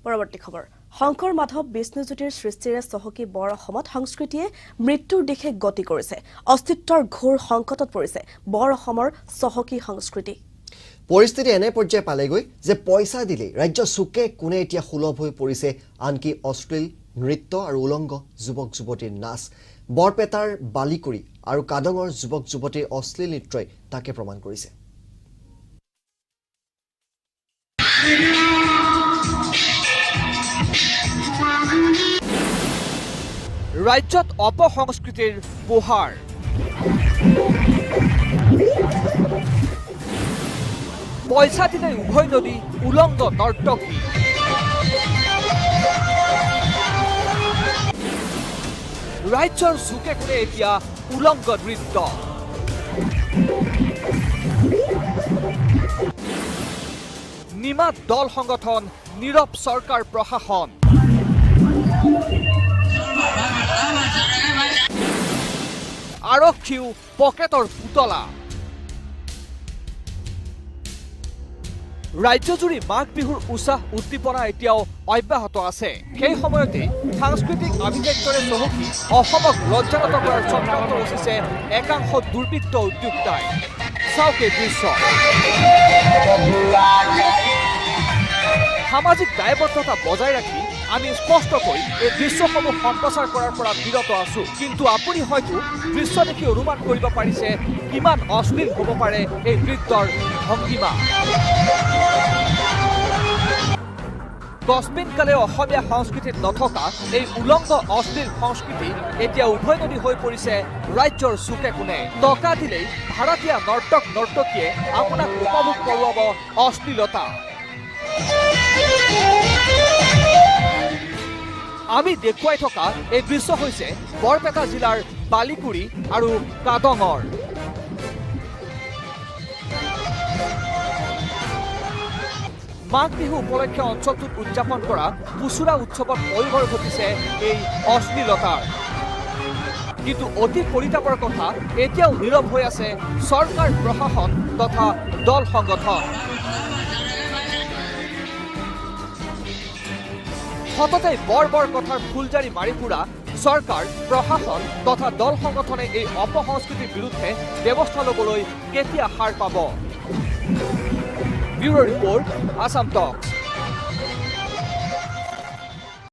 পৰৱৰ্তী খবৰ। শংকৰ, মাধৱ, বিষ্ণুজ্যোতিৰ সৃষ্টিৰে চহকী বৰ অসমত সংস্কৃতিয়ে মৃত্যুৰ দিশে গতি কৰিছে। অস্তিত্বৰ ঘোৰ সংকটত পৰিছে বৰ অসমৰ চহকী সংস্কৃতি। পৰিস্থিতি এনে পৰ্যায় পালেগৈ যে পইচা দিলেই ৰাজ্যৰ চুকে কোণে এতিয়া সুলভ হৈ পৰিছে আনকি অশ্লীল নৃত্য আৰু উলংগ যুৱক যুৱতীৰ নাচ। বৰপেটাৰ বালিকুৰি আৰু কাদঙৰ যুৱক যুৱতীৰ অশ্লীল নৃত্যই তাকে প্ৰমাণ কৰিছে। ৰাজ্যত অপসংস্কৃতিৰ পোহাৰ। পইচা দিলে উভয় নদী উলংগ নৰ্তকী। ৰাজ্যৰ চুকে কোণে এতিয়া উলংগ নৃত্য। নিমাত দল সংগঠন, নীৰৱ চৰকাৰ প্ৰশাসন। আৰক্ষীও পকেটৰ পুতলা। ৰাজ্যজুৰি মাঘ বিহুৰ উৎসাহ উদ্দীপনা এতিয়াও অব্যাহত আছে। সেই সময়তে সাংস্কৃতিক আভিজাত্যৰে চহকী অসমক লজ্জানত কৰাৰ চক্ৰান্ত ৰচিছে একাংশ দুৰ্বৃত্ত উদ্যোক্তাই। চাওক এই দৃশ্য। সামাজিক দায়বদ্ধতা বজাই ৰাখি আমি স্পষ্টকৈ এই দৃশ্যসমূহ সম্প্ৰচাৰ কৰাৰ পৰা বিৰত আছো, কিন্তু আপুনি হয়তো দৃশ্য দেখি অনুমান কৰিব পাৰিছে কিমান অশ্লীল হ'ব পাৰে এই নৃত্যৰ ভংগীমা। কস্মিনকালে অসমীয়া সংস্কৃতিত নথকা এই উলংগ অশ্লীল সংস্কৃতি এতিয়া উভৈনদী হৈ পৰিছে ৰাজ্যৰ চুকে কোণে। টকা দিলেই ভাড়াতীয়া নৰ্তক নৰ্তকীয়ে আপোনাক উপভোগ কৰোৱাব অশ্লীলতা। আমি দেখুৱাই থকা এই দৃশ্য হৈছে বৰপেটা জিলাৰ বালিকুৰি আৰু কাদঙৰ। মাঘ বিহু উপলক্ষে অঞ্চলটোত উদযাপন কৰা পুচুৰা উৎসৱত প্ৰয়োভৰ ঘটিছে এই অশ্লীলতাৰ। কিন্তু অতি পৰিতাপৰ কথা, এতিয়াও নীৰৱ হৈ আছে চৰকাৰ, প্ৰশাসন তথা দল সংগঠন। সততে বৰ বৰ কথাৰ ফুলজাৰি মাৰি ফুৰা চৰকাৰ, প্ৰশাসন তথা দল সংগঠনে এই অপসংস্কৃতিৰ বিৰুদ্ধে ব্যৱস্থা ল'বলৈ কেতিয়া সাৰ পাব? Bureau report, Assam talk.